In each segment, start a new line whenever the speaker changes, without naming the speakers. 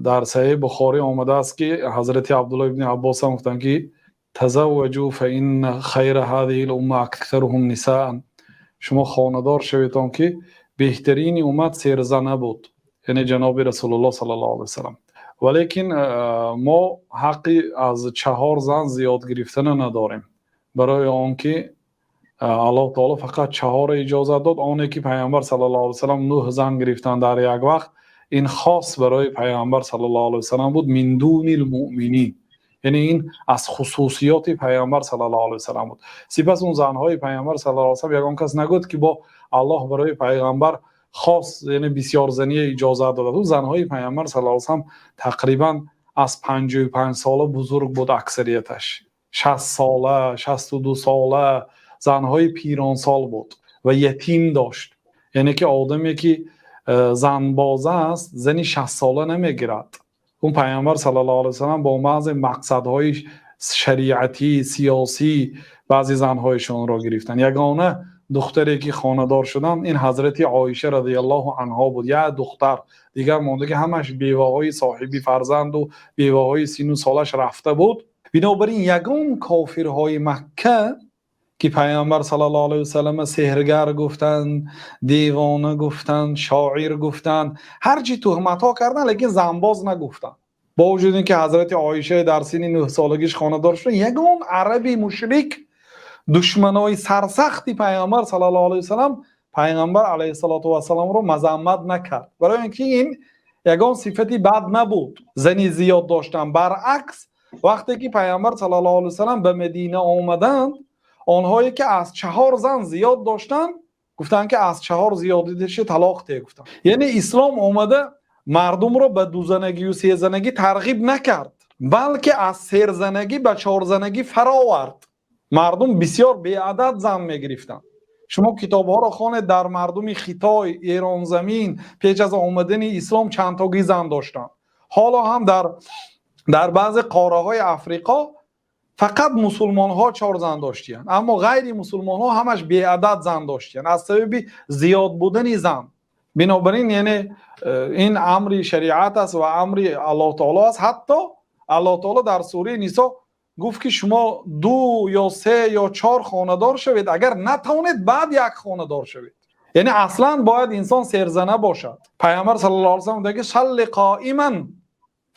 Дар Саҳеҳи Бухорӣ омадааст, ки Ҳазрати Абдуллоҳ ибни Аббос ҳам гуфтанд, ки تزوجوا فإن خير هذه الأمة أكثرهم نساء. Шумо хонадор шавед, он ки беҳтарини уммат серзана буд, яъне ҷаноби Расулуллоҳ саллаллоҳу алайҳи васаллам. Валекин мо ҳаққи аз чаҳор зан зиёд гирифтана надорем, барои он ки Аллоҳ таоло фақат чаҳорро иҷозат дод. Оне ки Пайғамбар саллаллоҳу алайҳи васаллам нӯҳ зан гирифтан дар як вақт, ин хос барои Пайғамбар саллаллоҳу алайҳи васаллам буд, من دون المؤمنين, яъне ин аз хусусиёти Пайғамбар саллаллоҳу алайҳи васаллам буд. Сипас он занҳои Пайғамбар саллаллоҳу алайҳи васаллам, ягон кас нагуфт, ки бо Аллоҳ барои Пайғамбар хос, яъне бисёрзания иҷозат додад. Ӯ занҳои Пайғамбар саллаллоҳу алайҳи васаллам тақрибан аз 55 сола бузург буд, аксарияташ 60 сола, 62 сола, занҳои пиронсол буд ва ятим дошт. Яъне ки одаме ки занбоза аст, зани 60 сола намегирад. Он Пайғамбар саллаллоҳу алайҳи васаллам бо баъзе мақсадҳои шариатӣ, сиёсӣ баъзе занҳояшонро гирифтанд. Ягона духтаре ки хонадор шуданд, ин Ҳазрати Оиша разияллоҳу анҳо буд, як духтар. Дигар мондаги ҳамаш беваҳои соҳиби фарзанду беваҳои сину солаш рафта буд. Бинобар ин ягон кофирҳои Макка, ки Пайғамбар саллаллоҳу алайҳи васаллама сеҳргар гуфтанд, девона гуфтанд, шоир гуфтанд, ҳарчи туҳматҳо карданд, лекин занбоз нагуфтанд. Бо вуҷуди ин ки Ҳазрати Оиша дар синни 9 солагиш хонадор шуд, ягон араби мушрик, душманои сарсахти Пайғамбар саллаллоҳу алайҳи васаллам, Пайғамбар алайҳиссалоту вассаломро мазаммат накард, барои ин ки ин ягон сифати бад набуд, зани зиёд доштан. Баръакс, вақте ки Пайғамбар саллаллоҳу алайҳи васаллам ба Мадина омаданд, онҳое ки аз чаҳор зан зиёд доштанд, гуфтанд, ки аз чаҳор зиёдидаши талоқ те гуфтанд. Яъне ислом омада мардумро ба дузанагию сезанагӣ тарғиб накард, балки аз серзанагӣ ба чорзанагӣ фаровард. Мардум бисёр беадад зан мегирифтанд. Шумо китобҳоро хонед, дар мардуми Хитой, Эронзамин пеш аз омадани ислом чандтогӣ зан доштанд. Ҳоло ҳам дар баъзе қораҳои Африқо фақат мусулмонҳо чор зан доштиянд, аммо ғайри мусулмонҳо ҳамаш беадад зан доштиянд аз сабаби зиёд будани зан. Бинобар ин, яъне ин амри шариат аст ва амри Аллоҳ таоло аст. Ҳатто Аллоҳ таоло дар сураи Нисо гуфт, ки шумо ду ё се ё чор хонадор шавед, агар натавонед, баъд як хонадор шавед. Яъне аслан бояд инсон серзана бошад. Пайғамбар саллаллоҳу алайҳи васаллам мегӯяд: صل قائما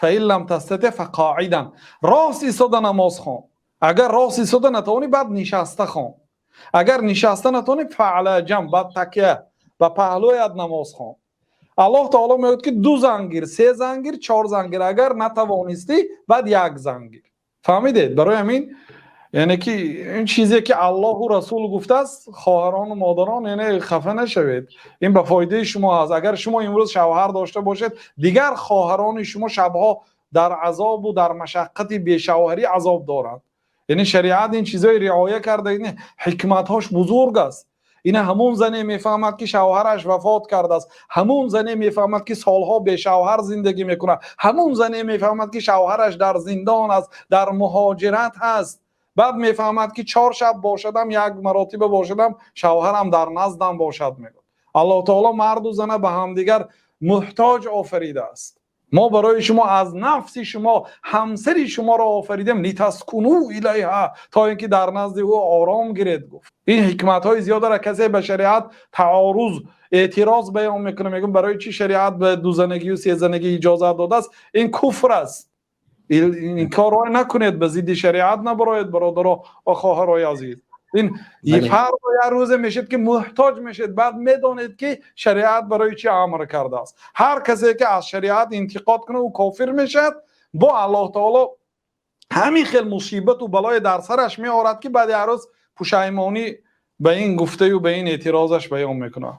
فإن لم تستطع فقاعدا. Рост истода намоз хон, агар рост истода натавонӣ, баъд нишаста хон, агар нишаста натавонӣ, فعلى جنب, баъд такя ба паҳлӯят намоз хон. Аллоҳ таоло мегӯяд, ки ду зан гир, се зан гир, чор зан гир, агар натавонистӣ, баъд як зан гир. Фаҳмидед? Барои ҳамин, яъне ки ин чизе ки Аллоҳу Расул гуфтааст, хоҳарону модарон, яъне хафа нашавед, ин ба фоидаи шумо аст. Агар шумо имрӯз шавҳар дошта бошед, дигар хоҳарони шумо шабҳо дар азобу дар машаққати бешавҳарӣ азоб доранд. Яъне шариат ин чизҳои риоя карда, ҳикматҳош бузург аст. Ина ҳамон зане мефаҳмад, ки шавҳараш вафот кардааст, ҳамон зане мефаҳмад, ки солҳо бешавҳар зиндагӣ мекунад, ҳамон зане мефаҳмад, ки шавҳараш дар зиндон аст, дар муҳоҷират ҳаст. Баъд мефаҳмад, ки чор шаб бошадам, як маротиба бошадам, шавҳарам дар наздам бошад, мегӯяд. Аллоҳ таоло марду зана ба ҳамдигар муҳтоҷ офаридааст. Мо барои шумо аз нафси шумо ҳамсари шуморо офаридем, لتسكنوا إليها, то ин ки дар назди ӯ ором гиред, гуфт. Ин ҳикматҳои зиёд дорад. Касе ба шариат таоруз, эътироз баён мекунад, мегӯям, барои чӣ шариат ба дузанагию сезанагӣ иҷозат додааст? Ин куфр аст. Ин корро накунед, ба зидди шариат набароед, бародаро ва хоҳарои азиз. Ин фардо як рӯзе мешед, ки муҳтоҷ мешед, баъд медонед, ки шариат барои чӣ амр кардааст. Ҳар касе ки аз шариат интиқод кунад, ӯ кофир мешавад. Бо Аллоҳ таоло ҳамин хел мусибату балое дар сараш меорад, ки баъд як рӯз пушаймонӣ ба ин гуфтаю ба ин эътирозаш баён мекунад.